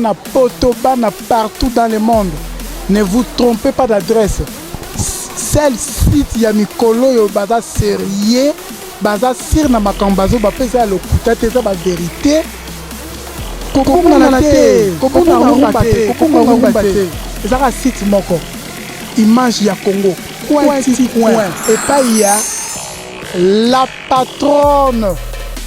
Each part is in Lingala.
Bana poto, bana partout dans le monde. Ne vous trompez pas d'adresse. Seul site ya mikolo oyo baza sérieux, baza sur na makambo bazo bapesa ya lokuta te, eza ba vérité. Kobungana te, kobunga rumba te, kobunga rumba te. Ezaka site moko. Image ya Congo. Coin ti coin. Epai ya la patronne.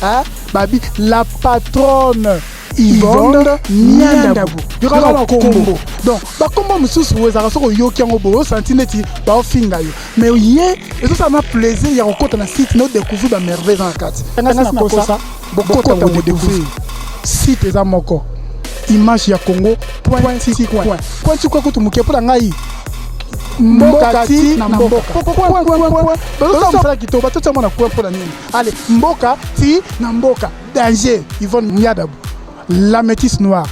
Hein? Babi, la patronne. Yvonne Niandabu. Yoka ba kombo. Donc, ba kombo mosusu ezalaka soki oyoki yango boye osanti neti baofinga yo. Mais ye ezosala na plaisir ya kokota na site na odécouvrir ba merveille eza na kati. Ngasi na kosa bokota bodécouvrir. Site eza moko. Image ya Congo point ti coin. Point ti coin kutu moke mpo na ngai mboka ti na mboka. Point point point. Bazosala mosala kitoko batotia mwana coin mpo na nini? Allez, mboka ti na mboka. Danger, Yvonne Niadabu, la métisse noire.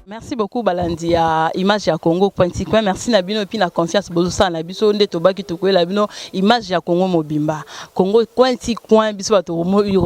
Merci beaucoup balandi ya image ya Congo point coin. Merci na bino et puis na confiance bozosala na biso nde tobaki tokoyela bino image ya Congo mobimba. Congo coin ti coin biso bato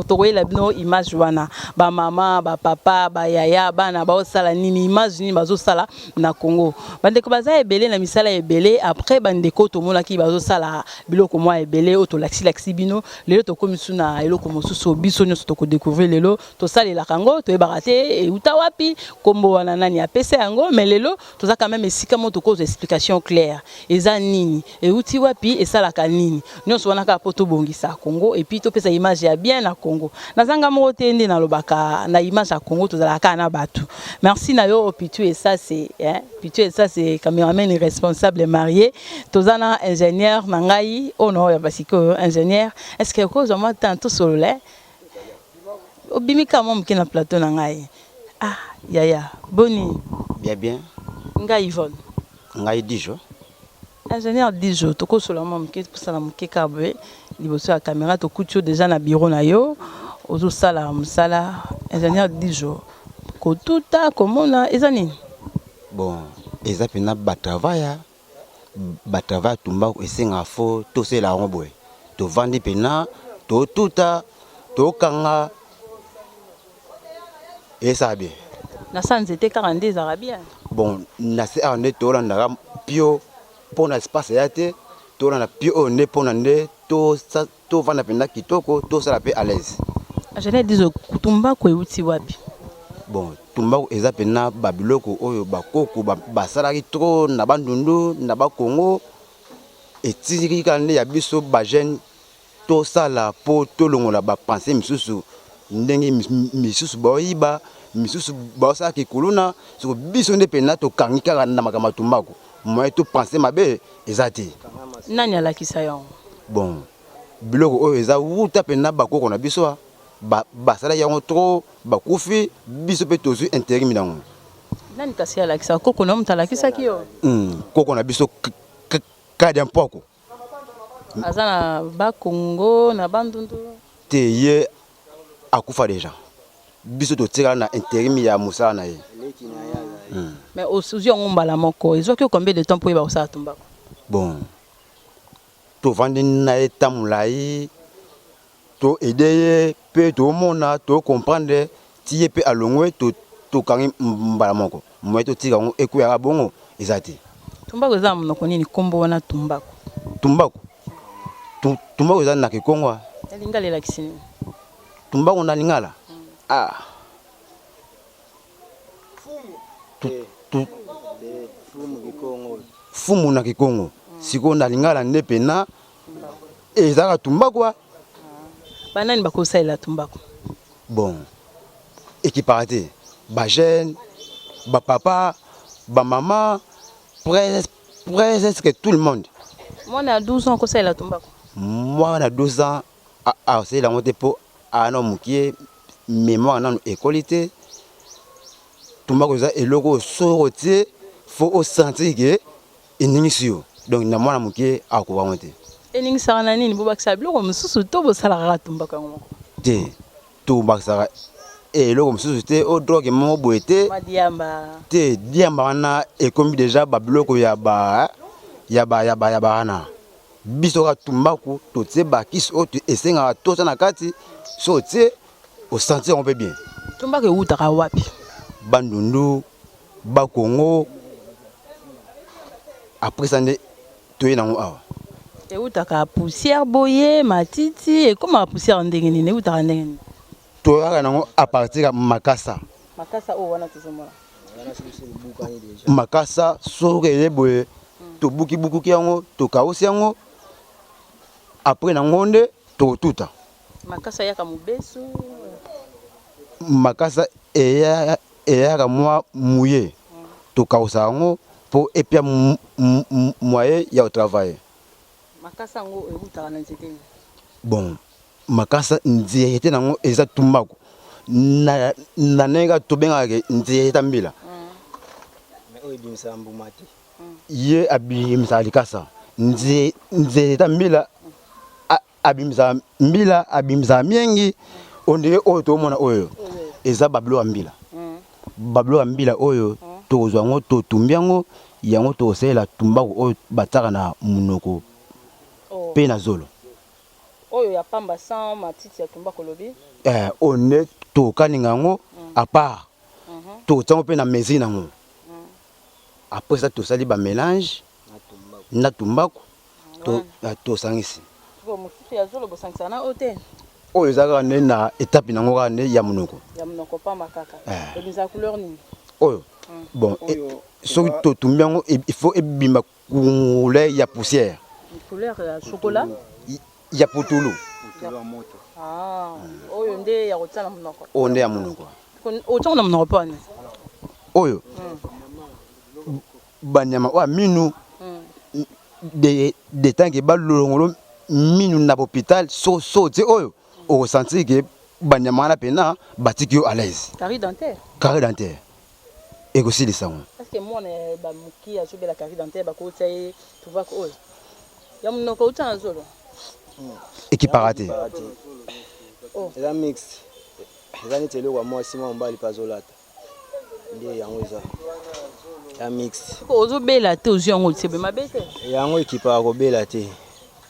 tokoyela bino image wana. Ba mama, ba papa, ba yaya, bana baosala nini image nini bazosala na Congo. Bandeko baza ebele na misala ebele après bandeko tomonaki bazosala biloko mwa ebele oyo tolakisi-lakisi bino lelo tokomi su na eloko mosusu biso nyonso tokodécouvrir lelo tosalelaka yango toyebaka te euta wapi nkombo wana nani apesa yango mais lelo toza quand même esika moko tokozwa explication claire eza nini euti wapi esalaka nini nyonso wana kaka mpo tobongisa Congo et puis topesa image ya bien na Congo. Nazanga moko te nde nalobaka na image ya Congo tozalaka kaka na bato. Merci na yo Pitu Esase, hein? Pitu Esase cameraman responsable marié. Toza na ingénieur na ngai oyo na oyo basikoyo ingénieur. Est-ce que okozwa mwa temps tosolola? Obimi ka mwa moke na plateau na ngai. Ah yaya, boni? Bien bien. Ngai Yvonne. Ngai Dijo. Ingénieur Dijo, tokosola mwa moke tosala moke kaka boye liboso ya caméra tokuti yo déjà na bureau na yo ozosala mosala. Ingénieur Dijo, kotuta komona eza nini? Bon, eza mpena batravail batravail tumbaku esengaka fo tosala yango boye. Tovandi mpena totuta tokanga esala bien. Na sa nzete kaka nde ezalaka bien? Bon, na se awa nde tolandaka pio mpona espace ya te, tolanda pio oyo nde mpona nde tovanda mpenza kitoko, tosala mpe à l'aise. Ingénieur Dijo, tumbaku euti wapi? Bon, tumbaku eza mpena babiloko oyo bakoko basalaki trop na Bandundu na Bakongo, etiki kaka nde ya biso bajeune tosala mpo tolongola bapense misusu ndenge misusu baoyiba, misusu baosala kikuluna. Soko biso nde mpena tokangi kaka na makambo ya tumbaku, moyen topense mabe eza te. Nani alakisa yango? Bon, biloko oyo eza wuta mpena bakoko na biso basalaki yango trop, bakufi, biso mpe tozwi intérim nango. Nani kasi alakisa? Koko na moto alakisaki yo? Koko na biso Kadia Mpoko. Aza na Bakongo na Bandundu? Te, ye akufa déjà, biso totikala na intérim ya mosala na ye. Mais ozwi yango mbala moko, ezwaki yo combien de temps mpo oyeba kosala tumbako? Bon, tovandi na ye ta molai, toaide ye mpe tomona tocomprendre ti ye mpe alongwe, tokangi mbala moko. Moye totika yango ekweyaka bongo eza te. Tumbako eza na monoko nini nkombo wana tumbako? Tumbaku, tumbaku eza na kikongo. Na lingala elakisi nini? Tumbaku na lingala, ah, fumu na kikongo. Sikoyo na lingala nde pena ezalaka tumbaku. Banani bakosalela tumbako? Bon, ekipaka te, bajeune, bapapa, bamama, presque tout le monde. Mwana ya 12 ans akosalela tumbako? Mwana 12 ans asalela yango te mpo ana mokie, mémoire nanu ekoli te. Tumbako eza eloko oyo soki otie fo osentir ke eningisi yo, donc na mwana mokie akoka yango te. Eningisaka na nini? Bobakisaka biloko mosusu to bosalaka kaka tumbako yango moko? Te, tobakisaka eloko mosusu te, o drogue moko boye te. Madiamba? Te, diamba wana ekomi déjà babiloko ya ba ya ba ya ba ya ba wana. Biso kaka tumbaku, totie bakisi oyo esengaka totia na kati. So otie, osentir yango mpe bien. Tumbako ewutaka wapi? Bandundu, Bakongo, après ça nde toye nango awa. Ewutaka poussière boye, matiti, ekomaka poussière ndenge nini? Ewutaka ndenge nini? Toyaka nango à partir ya makasa. Makasa oyo wana tozomona. Makasa soki eye boye, tobuki bukuki yango, tokausi yango, après nango nde tokotuta. Makasa eyaka mobesu. Makasa eyaka mwa muye, tokausa yango mpo epia moyen ya kotravailler. Makasa yango ewutaka na nzete nini? Bon, makasa nzete nango eza tumbaku na ndenge kaka tobengaka ke nzete mbila. Mais oyo ebimisaka mbuma te. Ye abimisaka likasa. Nzete mbila abimisaka mbila, abimisaka miengi. Ondenge oyo tomona oyo eza babiloko ya mbila. Babiloko ya mbila oyo tokozwa yango, totumbi yango, yango tokosalela tumbaku oyo batiaka na monoko mpe na zolo. Oyo ya pamba sans matiti ya tumbako olobi? Eh, oyo nde tokokalinga yango à part, tokotia yango mpe na mesure nango. Après ça tosali ba mélange na tumbaku, tosangisi. Mosusu ya zolo bosangisaka na oyo te? Oyo eza kaka nde na étape nango kaka nde ya monoko. Ya monoko pamba kaka. Ebimisaka couleur nini? Oyo bon, soki totumbi yango, il faut ebima couleur ya poussière. Couleur ya chocolat? Ya putulu. Oyo nde ya kotia na monoko? Oyo nde ya monoko. Otiango na monoko mpo wana? Oyo banyama oyo ya minu de tant que balongolo minu na hôpital, so otie oyo, okosentir ke banyama wana mpena batiki yo à l'aise. Carie dentaire? Carie dentaire ekosilisa yango. Est ce que mwana ya bamoki azobela carie dentaire, bakotia ye tuvako oyo ya monoko outia na zolo? Ekipaka te. Eza mix, eza neti eloko ya mwasi, mwa mobali mpe azolata nde yango eza ya mix. Ozobela te, ozwi yango otie boye, mabe te? Yango ekipaka kobela te.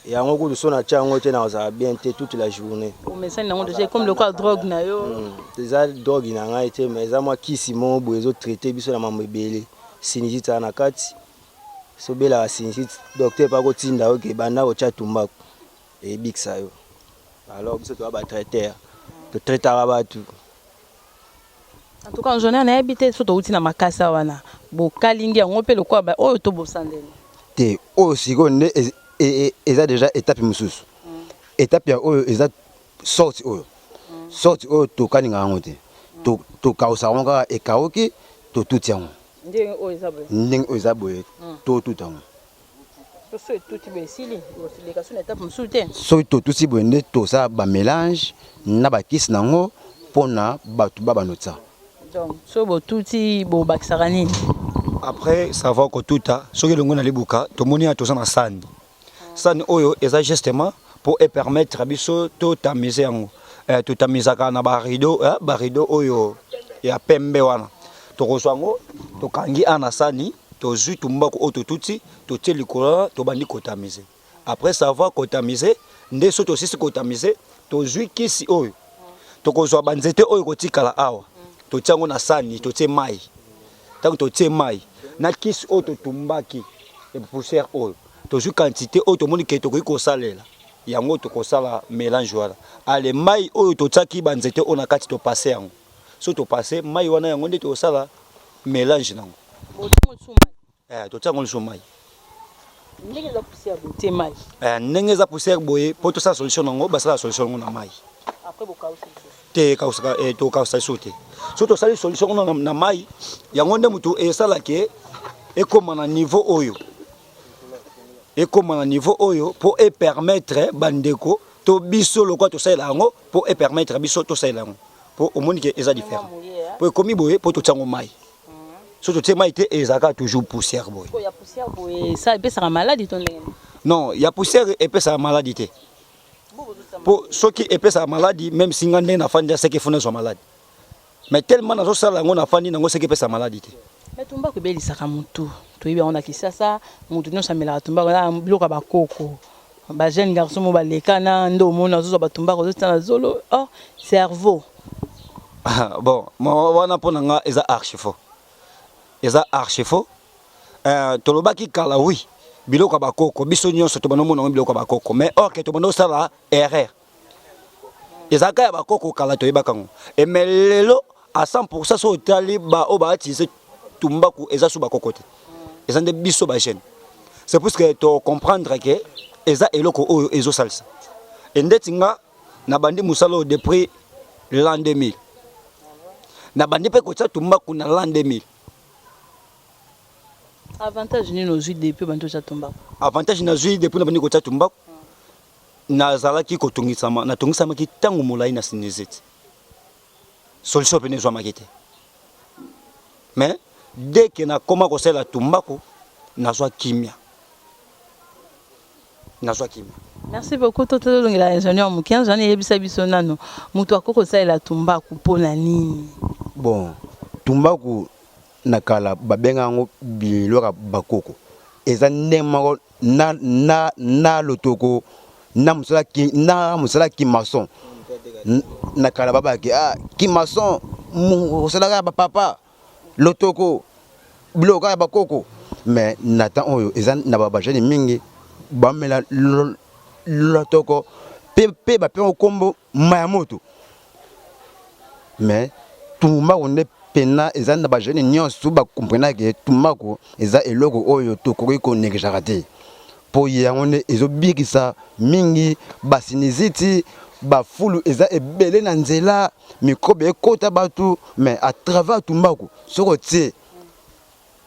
Yango kutu so natia yango te, nakozala bien te toute la journée. Omesani yango déjà, comme lokola drogue na yo. Eza drogue na ngai te, mais eza mwa kisi moko boye ezotraite biso na mambo ebele. Sinusite aza na kati. So obelaka sinusite, docteur mpe akotinda yo ke banda kotya tumbaku, eyebikisa yo. Alors biso toza batraiteur, totraitaka bato. En tout cas, journée nayebi te so touti na makasa wana, bokalingi yango mpe lokola oyo to bosandeli? Te, oyo sikoyo nde eza déjà étape mosusu. Étape ya oyo eza sorte oyo, sorte oyo tokalinga yango te, tokausa yango kaka, ekauki, totuti yango. Ndenge oyo eza boye? Ndenge oyo eza boye, totuta yango. So etuti boye, esili, leka so na étape mosusu te? Soki totuti boye nde tosala bamélange na bakisi nango mpona bato babanotia. Donc so botuti, bobakisaka nini? Après savoir kotuta, soki elongo na libuka, tomoni ya toza na sani. Sani oyo eza justement mpo epermettre biso totamize yango. Totamizaka na barideau, barideau oyo ya pembe wana. Tokozwa yango, tokangi a na sani, tozwi tumbaku oyo totuti, totie likolo wana, tobandi kotamize. Après savoir kotamize nde so tosisi kotamize, tozwi kisi oyo, tokozwa banzete oyo kotikala awa, totie yango na sani, totie mai. Ntango totie mai na kisi oyo totumbaki, poussière oyo, tozwi quantité oyo tomoni ke tokoki kosalela yango, tokosala mélange wana. Ale mai oyo totiaki banzete oyo na kati, topase yango. So topase mai wana, yango nde tokosala mélange nango. Totia yango lisusu mai. Ndenge eza poussière boye, tie mai? Ndenge eza poussière boye, mpo tosala solution nango, basala solution yango na mai. Après bokausi lisusu? Te, tokausa lisusu te. So tosali solution yango na mai, yango nde motu esalaki ekóma na niveau oyo, ekóma na niveau oyo mpo epermettre bandeko to biso lokola tosalela yango, mpo epermettre biso tosalela yango, mpo omoni ke eza différent, mpo ekomi boye mpo totia yango mai. So totie mai te, ezalaka toujours poussière boye. Ya poussière boye esa epesaka maladi to ndenge? Non, ya poussière epesaka maladi te, mpo soki epesaka maladi, même si nga ndenge nafandi aseki efo nazwa maladi, mais tellement nazosala yango, nafandi nango, seki epesaka maladi te. Mais tumbako ebelisaka motu, toyebi yango na Kisasa, motu nyonso amelaka tumbako na biloko ya bakoko. Bajeune garçon mo baleka na nde omoni azozwa batumbako, azotia na zolo, oh cerveau. Bon, wana mpo na nga eza archi faux, eza archi faux. Tolobaki kala, oui, biloko ya bakoko, biso nyonso tobanda omona yango biloko ya bakoko, mais or que tobanda osala erreur. Ezalaka ya bakoko kala, toyebaka yango. Mais lelo à 100, so otali baoyo bautiliser tumbaku, eza su bakoko te, eza nde biso bajeune. C'est puisque tocomprendre que eza eloko oyo ezosalisa. E ndeti nga nabandi mosala oyo depuis l'an 2000, nabandi mpe kotia tumbaku na l'an 2000. Avantage nini ozwi depuis bandi otya tumbaku? Avantage nazwi depuis nabandi kotia tumbaku, nazalaki kotungisama, natungisamaki ntango molai na sinusite, solution pene ezwamaki te. Mais dès que nakoma kosalela tumbaku, nazwa kimia, nazwa kimia. Merci beaucoup. Totolongela ingénieur moke. Ingénieur, eyebisa biso nano, moto akoki kosalela tumbaku mpona nini? Bon, tumbaku na kala babenga yango biloko ya bakoko. Eza ndenge moko na lotoko, na mosala kimaçon. Na kala babaki ah, kimaçon osalaka ya bapapa, lotoko biloko kaka ya bakoko. Mais na temps oyo eza na bajeune mingi bamela lotoko mpe bapengo nkombo maya moto. Mais tumbaku nde pena eza na bajeune nyonso bakomprenake tumbaku eza eloko oyo tokoki konégligeaka te, mpo yango nde ezobikisa mingi basinusite, bafulu eza ebele na nzela, microbe ekota bato. Mais à travers tumbaku, soki otie,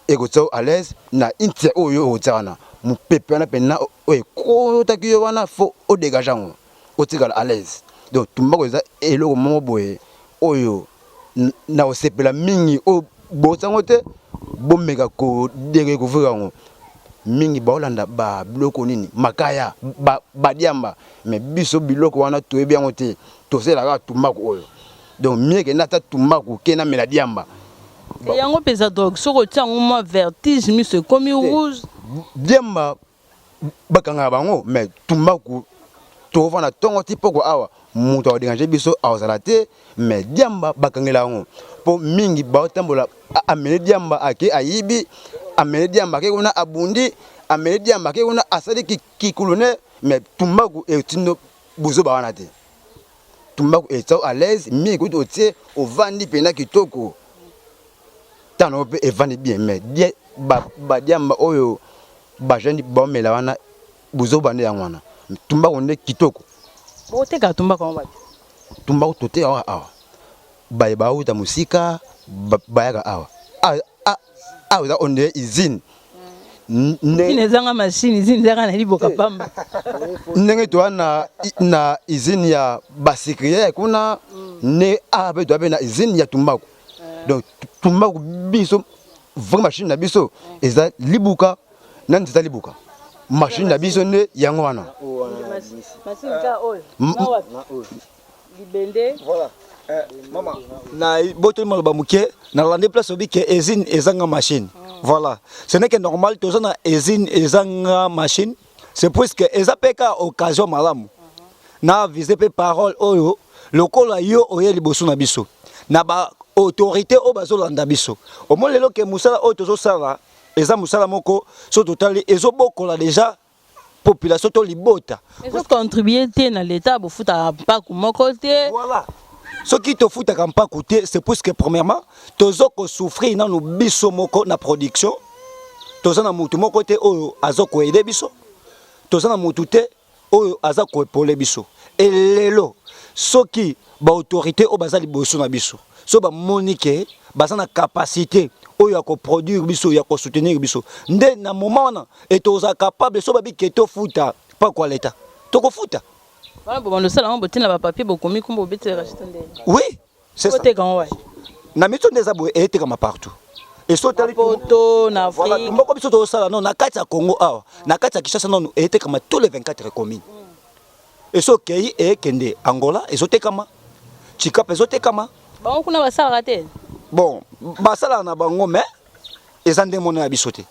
ekotia yo à l'aise na intia oyo okotia wana, mopepe wana mpena oyo ekotaki yo wana, faut odégage yango, otikala à l'aise. Donc tumbaku eza eloko moko boye oyo na kosepela mingi. Oyo bosango te, bomeka kodécouvrir yango mingi. Baolanda babiloko nini, makaya, badiamba, mais biso biloko wana toyebi yango te, tosalelaka tumbaku oyo. Donc mieux kende ata tumbaku ke namela diamba. Yango mpe eza drogue, soki otia yango mwa vertige, miso ekomi rouge. Diamba bakangaka bango, mais tumbaku tovanda ntongo ti poko awa, moto akodéranger biso akozala te. Mais diamba bakangela yango mpo mingi baotambola, ameli diamba, ake ayibi, ameli diamba, ake kuna abundi, ameli diamba, ake kuna asali kikulune. Mais tumbaku etindo buzoba wana te. Tumbaku etia à l'aise mingi, kutu otie, ovandi mpenza kitoko, ntango mpe evandi bien. Mais badiamba oyo bajeune baomela wana, buzoba nde yango wana. Tumbaku nde kitoko. Botekaka tumbaku yango wapi? Tumbaku totekaka awa. Baye bauta mosika bayaka awa. Awa eza on dirait usine. Usine ezanga machine, usine ezanga na liboka pamba. Ndenge toa na usine ya basucrière kuna, nde awa mpe toa mpe na usine ya tumbaku. Donc tumbaku biso, vrai machine na biso eza libuka na nzeta libuka. Machine na biso nde yango wana. Libende. Voilà. Mama, na botoli maloba moke, nalandi place obi ke usine ezanga machine. Voilà, ce n'est que normal, toza na usine ezanga machine, c'est puisque eza mpe ka occasion malamu na avise mpe parole oyo lokola yo oye liboso na biso na baautorité oyo bazolanda biso. Omoni lelo ke mosala oyo tozosala eza mosala moko, so totali, ezobokola déjà population to libota. Ezocontribue te na leta, bofutaka mpaku moko te. Voilà, soki tofutaka mpaku te, c'est puisque premièrement tozo kosouffrir nanu biso moko na production. Toza na mutu moko te oyo aza koaider biso, toza na mutu te oyo aza koépauler biso. Elelo soki baautorité oyo baza liboso na biso, so bamoni ke baza na capacité oyo ya koproduire biso, ya kosoutenir biso, nde na moment wana e tozala capable. So babi ke tofuta mpako ya leta, tokofuta. Wana bobanda osala yango, botina bapapier, bokomi kombo, bobetelaka chito ndenge? Oui, c'est ça. Oteka yango wapi? Na miso nde eza boye, eyetekama partout. Eso otali poto na Voilà. Afrique? Moko biso tozosala no na kati ya Congo awa, na kati ya Kinshasa nano eyetekama tous les 24 communes. Eso okei, eyekende Angola ezotekama, Chikapa ezotekama. Bango kuna basalaka te? Bon, basalaka na bango, mais eza nde mona ya biso te.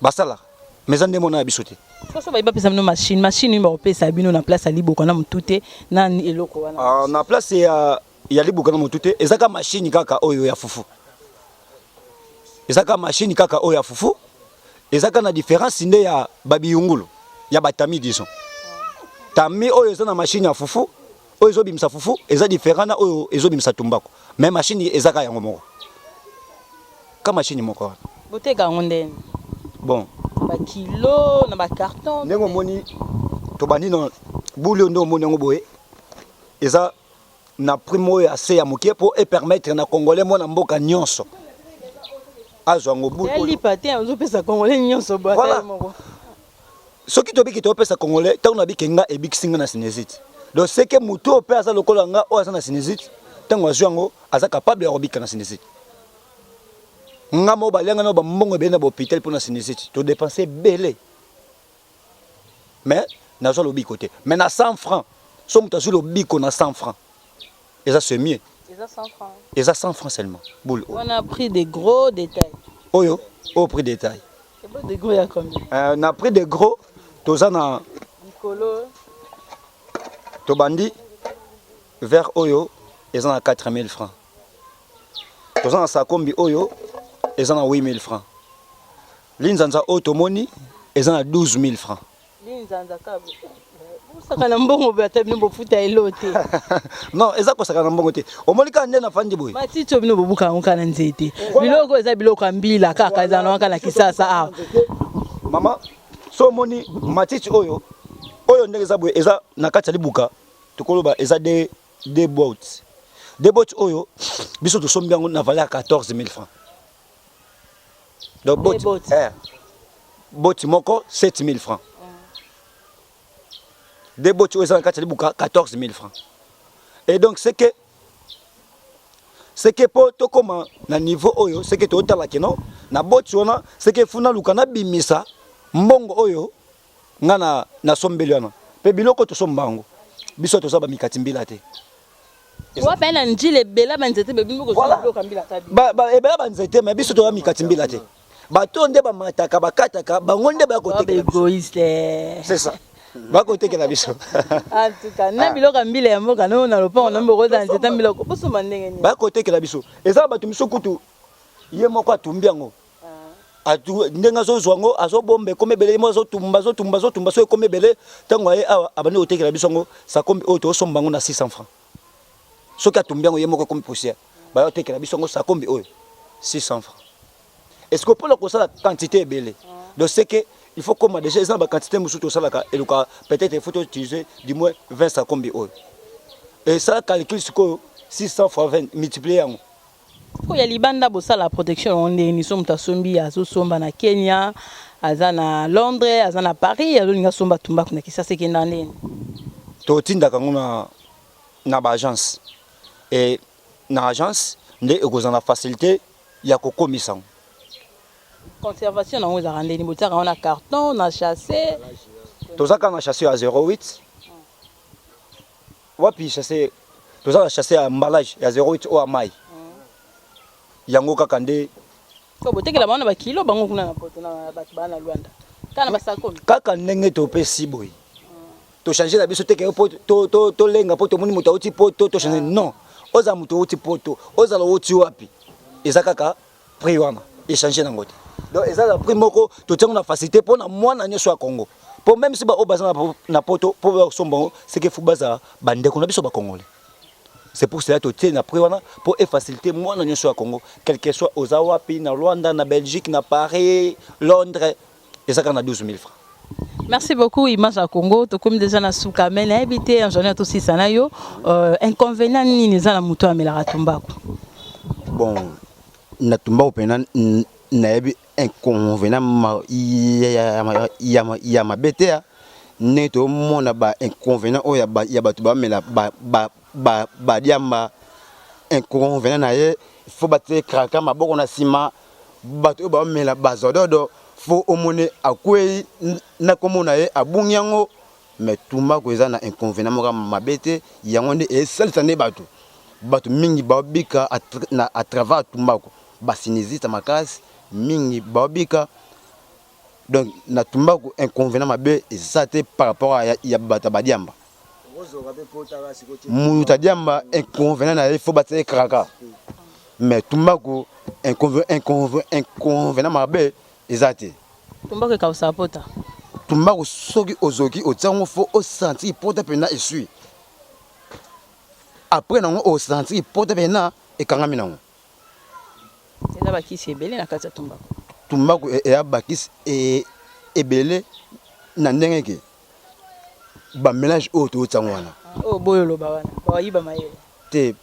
Basalaka, mais eza nde mona ya biso te. Soso bayi bapesa bino machine, machine oyo bakopesa bino na place ya liboka na motu te na eloko wana? Ah, na place ya Ya libuka na motu te, eza ka machine kaka oyo ya fufu. Eza ka machine kaka oyo ya fufu. Eza ka na différence nde ya babiyungulu ya batami disons. Tami oyo eza na machine ya fufu, oyo ezobimisa fufu eza différent na oyo ezobimisa tumbako. Mais machine eza ka yango moko. Ka machine moko wana. Boteka yango ndeni? Bon. Ba kilo na ba carton. Ndenge omoni tobandi na buli oyo nde omoni yango boye eza na prix moko ya se ya moke mpo e permettre na congolais mwana mboka nyonso azwa yango buli oyo. Lipa te ozopesa congolais nyonso boye ata ye moko. Soki tobiki topesa congolais ntango nabiki nga ebikisi nga na sinusite. Donc c'est que moto oyo mpe aza lokola nga oyo aza na sinusite ntango azwi yango aza capable ya kobika na sinusite. Nga moko balia nga na ba mbongo ebele na ba hôpital pona sinusite. To dépenser ebele. Mais nazwa lobiko te. Mais na 100 francs, so moto azwi lobiko na 100 francs, eza c'est mieux. Eza 100 francs. Eza 100 francs seulement. Boule. Wana prix de gros détail. Oyo, oyo prix détail. Et bon de gros ya combien? Na prix de gros, toza na likolo. Tobandi vers oyo eza na 4000 francs. Toza na sakombi oyo eza na 8000 francs. Linzanza oyo tomoni eza na 12000 francs. Linzanza ka bosaka na mbongo boye ata bino bofuta elo te. Non, eza kosaka na mbongo te. Omoni kaka nde nafandi boye. Matiti oyo bino bobuka yango kaka na nzete. Biloko eza biloko ya mbila kaka eza na kaka na Kisasa awa. Mama, so omoni matiti oyo oyo ndenge eza boye eza na kati ya libuka tokoloba eza de deux boîtes. Deux boîtes oyo biso tosombi yango na valeur ya 14000 francs. Donc boîte, eh, boîte moko 7000 francs. Deux boîtes oyo eza na kati ya libuka 14000 francs. Et donc c'est que c'est que po tokoma na niveau oyo c'est que totala ke non na boîte wana c'est que funa luka na bimisa mbongo oyo nga na nasombeli wana pe biloko tosomba yango biso toza ba mikati mbila te. Wapi na njila ebela ba nzete bebimi kozwa biloko mbila ta ba ba ebela ba nzete mais biso toza mikati mbila te. Bato nde bamataka bakataka bango nde baya kotekela biso. Egoïste. C'est ça. Bakotekela biso. En tout cas, na biloko mbila ya mboka no na lopango na mboko za nzete mbila ko bosomba ndenge nini? Bakotekela biso. Eza bato miso kutu ye moko atumbi yango. Ndenge azozwa yango azobomba ekomi ebele, ye moko azotumba azotumba azotumba, soki ekomi ebele ntango aye awa abandi kotekela biso yango sakombi oyo tozosomba yango na 600 francs. Soki atumbi yango ye moko ekomi poussière, baya kotekela biso yango sakombi oyo 600 francs. Est-ce que mpona kosala quantité ebele, donc c'est que il faut koma déjà eza na ba quantité mosusu tosalaka eluka peut-être il faut utiliser du moins 20 sakombi oyo esala calcul sikoyo 600 fois 20 multiplier yango. Oyo ya libanda bosala protection yango ndenge nini? So moto asombi azosomba na Kenya, aza na Londres, aza na Paris, azolinga asomba tumbaku na Kisasa ekenda ndenge nini? Totindaka yango na na ba agence et na agence nde ekozala na facilité ya kokomisa yango. Conservation na yango ezalaka ndenge nini? Botiaka yango na carton, na chasse? Toza kaka na chasse ya 08. Wapi chasse? Toza na chasse ya emballage ya 08 oyo ya mayi. Yango kaka nde. Ko botekela bango na ba kilo bango kuna na poto na bato ba na Luanda. Kaka na ba sakomi. Kaka ndenge topesi boye. To changer na biso te ke po to to tolenga po tomoni moto auti poto to changer non. Ozala moto auti poto, ozala auti wapi? Eza kaka prix wana echanger nango te. Donc eza na prix moko totiango na facilité mpo na mwana nyonso ya Congo. Po même si ba oyo baza na poto po basomba yango c'est que faut bazala bandeko na biso ba congolais. C'est pour cela totie na prix wana po e faciliter mwana nyonso ya Congo quel que soit oza wapi na Luanda, na Belgique, na Paris, Londres eza kaka na 12000 francs. Merci beaucoup Image ya Congo tokomi déjà na suka mais nayebi te ingénieur tosisa na yo inconvénient nini eza na moto amelaka tumbaku? Bon na tumbaku pena nayebi inconvénient ya mabe te ndenge tomona ba inconvénient oyo ya bato bamela badiamba inconvénient na ye faut batie kraka maboko na nsima bato oyo bamela bazododo faut omone akwei na komona ye abungi yango mais tumbaku eza na inconvénient moko mabe te yango nde esalisa nde bato bato mingi babika à travers tumbaku basinizita makasi mingi babika donc na tumbaku inconvénient mabe eza te par rapport ya bato ya badiamba. Moto ya diamba inconvenant na ye, fo batia ye kraka. Mais tumbaku, inconvenant mabe eza te. Tumbaku ekausaka pota? Tumbaku, soki ozoki otia yango, fo osentir pota mpena esui. Après nango, osentir pota mpena ekangami nango. Eza bakisi ebele na kati ya tumbaku. Tumbaku eya bakisi ebele na ndenge ke bamélange oyo toyotiango wana. Oyo boyo oloba wana, bayiba mayele. Te,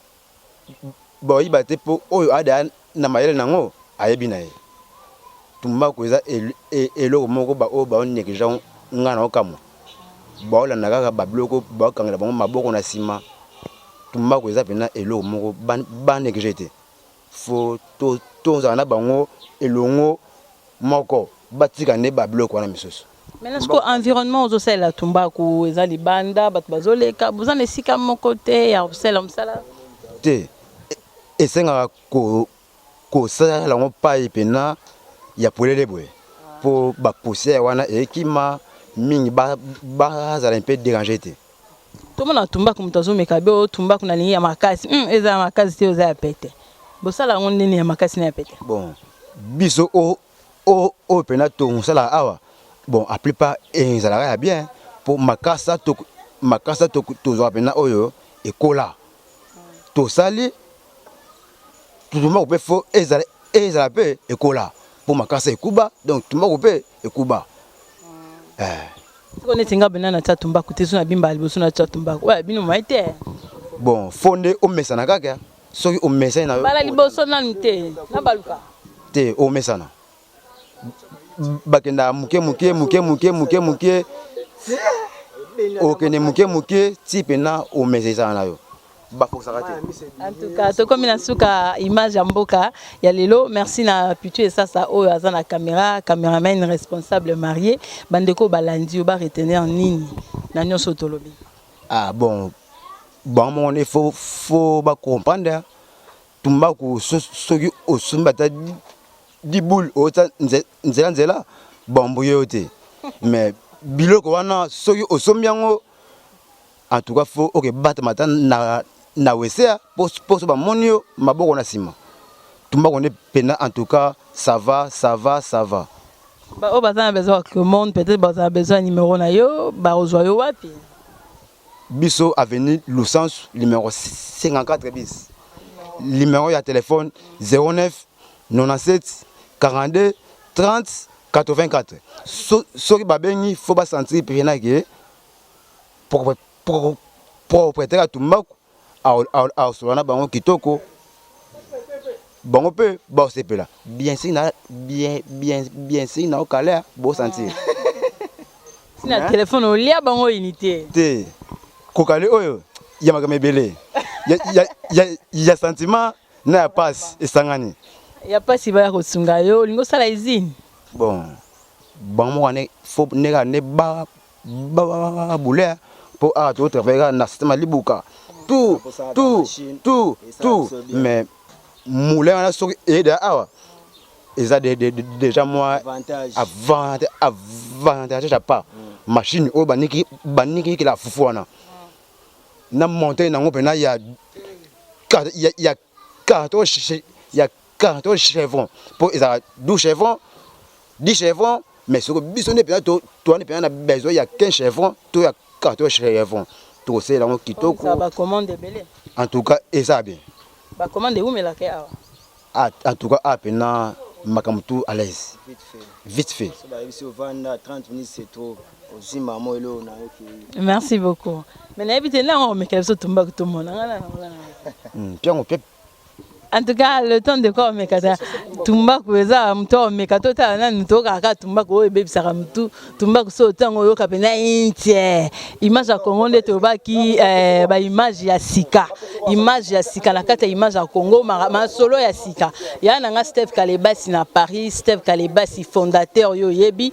bayiba te, mpo oyo ada na mayele nango ayebi na ye. Tumbaku eza eloko moko baoyo baonégliger. Ngai na okamwa, baolanda kaka babiloko baokangela bango maboko na nsima. Tumbaku eza mpena eloko moko banégliger te. Fo tozala na bango elongo moko, batika nde babiloko wana misusu. Maintenant, sikoyo environnement ozosalela tumbaku eza libanda, bato bazoleka, boza na esika moko te ya kosalela mosala? Te, esengaka kosalela yango pai mpena ya polele boye, mpo bapoussière wana ekima mingi, bazala mpe déranger te. Tomona tumbaku, moto azomeka be oyo tumbaku nalingi ya makasi, eza ya makasi te, eza ya pete. Bosala yango ndeni ya makasi na ya pete? Bon, biso oyo mpena tosalaka awa, bon, la plupart ezalaka ya bien, mpo makasa makasa tozwaka mpena oyo ekola. Tosali tumbaku mpe fo ezala mpe ekola, mpo makasa ekuba. Donc tumbaku mpe ekuba. Siko neti nga bena natia tumbaku te, so nabimba liboso natia tumbaku oyo bino mai te. Bon, fo nde omesana kaka. Soki omesani na yo. Bala liboso nanu te, nabaluka. Te, omesana. Bakendaka moke moke moke moke moke moke, okende moke moke ti mpena omesa, ezala na yo, bafokisaka te. En tout cas, tokomi na suka image ya mboka ya lelo. Merci na Pitu Esasa oyo aza na caméra, cameraman responsable marié. Bandeko balandi yo, baretenir nini na nyonso tolobi? Ah bon, bango moko nde fo bacomprendre. Tumbaku, soki osombi ata 10 boule, ota nzela nzela bambuye yo te. Mais biloko wana, soki osombi yango, en tout cas fo oke batama ata na wesea, mpo so bamoni yo maboko na nsima. Tumbaku nde mpena, en tout cas ça va, ça va, ça va. Oyo baza na besoin ya commande, peut-être baza na besoin ya numéro na yo, bakozwa yo wapi? Biso, avenue Lusansu numéro 54 bis, numéro ya téléphone 09 97 42 30 84. Soki babengi, fo basentir mpena ke propriétaire ya tumbaku aosolola na bango kitoko, bango mpe baosepela bien. Sûr na bien bien bien sûr na okalea bosentir. Na telefone olia bango unité. Te, kokale oyo ya makambo ebele ya sentiment na ya pasi esangani. Ya pasi, baya kosunga yo, olingi osala usine. Bon, bango moko ane fo ndenge nde babulea, mpo awa totravaille kaka na système ya libuka, tout tout tout tout. Mais moulin wana, soki eyeda awa, eza déjà mwa avantage ya pas machine oyo banikikela fufu wana na montagne nango mpena ya 14, ya 14 chevron, mpo ezalaka 12 chevron, 10 chevron. Mais soki biso nde mpenza toani mpenza na besoin ya 15 chevron to ya 14 chevron, tokosalela yango kitoko. Bacommande ebele. En tout cas eza bien. Bacommande ewumelaka awa? Ah, en tout cas ah mpena makambo tout à l'aise, vite fait. Bayebisi ovanda 30 minutes, c'est trop, ozwi mama eloko na yo. Merci beaucoup. Mais nayebi te ntango omekela biso tumbaku, tomona nga na mpiango mpe. En tout cas, le temps de quoi omeka ta tumbaku, eza moto omeka, totala nanu. Tokaka tumbaku oyo ebebisaka motu. Tumbaku so otango oyoka mpenza intie. Image ya Congo nde tolobaki, baimage ya sika, image ya sika na kati ya image ya Congo, masolo ya sika ya na nga Steve Kalebasi na Paris. Steve Kalebasi, fondateur, yo oyebi,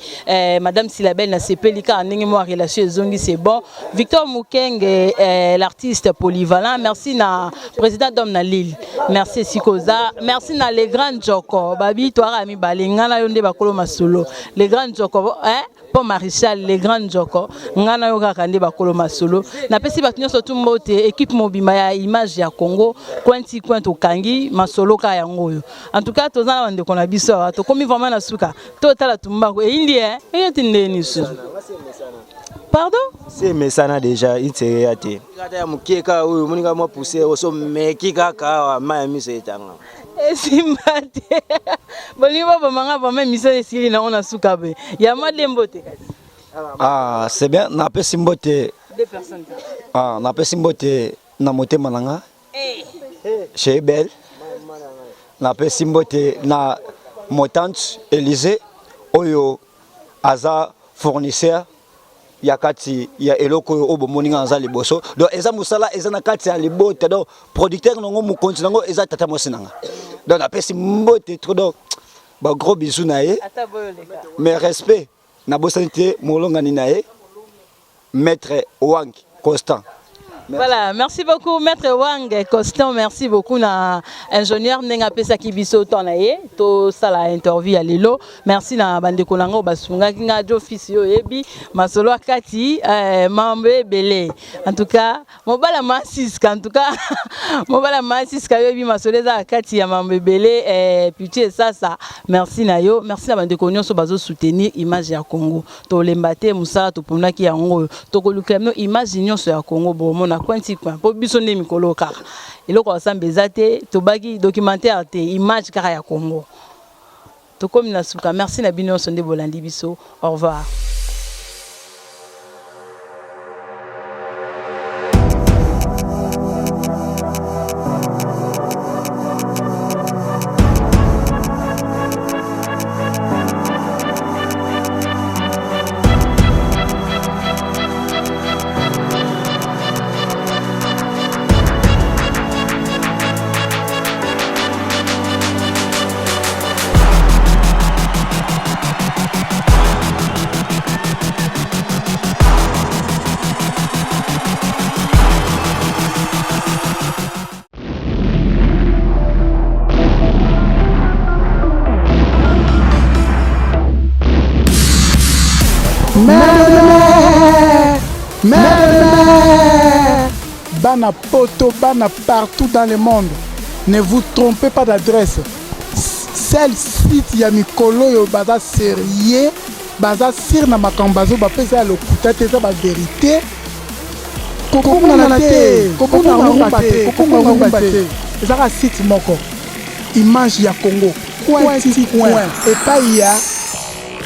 madame Silabel, nasepeli kaka ndenge mwa relation ezongi, c'est bon. Victor Mukenge, l'artiste polyvalent, merci na président Dom na Lille, merci esika oza. Merci na le grand Joko. Njoko babi toaka mibale ngai na yo nde bakolo masolo le grand Njoko hein Paul Maréchal le grand Njoko ngai na yo kaka nde bakolo masolo napesi bato nyonso tu mbote équipe mobimba ya image ya Congo coin ti coin tokangi masolo kaka yango oyo en tout cas toza na bandeko na biso awa tokomi vraiment na suka totala tumbako eyindi eh eyeti ndeni susu pardon Se emesana deja intere ya te. Kata ya moke kaka oyo omoni kaka mwa poussière oso meki kaka awa mai ya miso etanga. Esimba te. Bolingi boboma nga vraiment émission esili nango na suka boye. Ya mwa de mbote kasi. Ah, c'est bien napesi mbote. Deux personnes. Ah, napesi mbote na motema na nga. Eh. Chez Belle. Napesi mbote na motante Elysée oyo aza fournisseur ya kati ya eloko oyo oyo bomoni nga naza liboso donc eza mosala eza na kati ya libota donc producteur nango mokonzi nango eza tata mwasi na nga donc napesi mbote trop donc ba gros bisous na ye mais respect nabosani te molongani na ye maître Wang Constant. Voilà, merci beaucoup Maître Wang Constant, merci beaucoup na ingénieur ndenge apesaki biso temps na ye tosala interview ya lelo. Merci na bandeko na ngo basungaki nga jo fils yo yebi masolo akati eh, mambo ebele. En tout cas, mobala masiska en tout cas mobala masiska yo yebi masolo eza kati ya mambo ebele eh, pitie sasa. Merci na yo, merci na bandeko nyonso bazo soutenir image ya Congo. Tolemba te mosala toponaki yango oyo tokolukela bino image nyonso ya Congo bomona coin ti coin po biso nde mikolo kaka eloko ya samba eza te tobaki documentaire te image kaka ya Congo tokomi na suka merci na bino nyonso nde bolandi biso au revoir. Bana poto, bana partout dans le monde. Ne vous trompez pas d'adresse. Seul site ya mikolo oyo baza sérieux, baza sur na makambo bazo bapesa ya lokuta te eza ba verite. Kobungana te, kobunga rumba te, kobunga rumba te. Ezaka site moko. Image ya Congo. Coin ti coin. Epai ya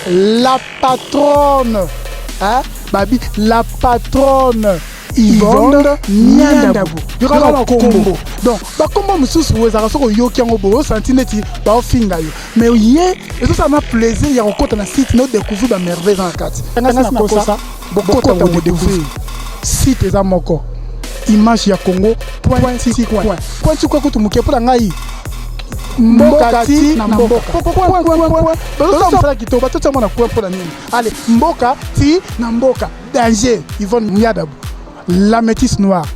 la patronne. Hein? Babi, la patronne. Yvonne Niandabu. Yoka ba kombo. Donc, ba kombo mosusu ezalaka soki oyoki yango boye osanti neti baofinga yo. Mais ye ezosala na plaisir ya kokota na site na odécouvrir ba merveille eza na kati. Nga nakosa bokota ko découvrir. Site eza moko. Image ya Congo point ti coin. Point ti coin kutu moke mpo na ngai mboka ti na mboka. Point point point. Bazosala mosala kitoko batotia mwana coin mpo na nini? Allez, mboka ti na mboka. Danger, Yvonne Nyadabu. La métisse noire.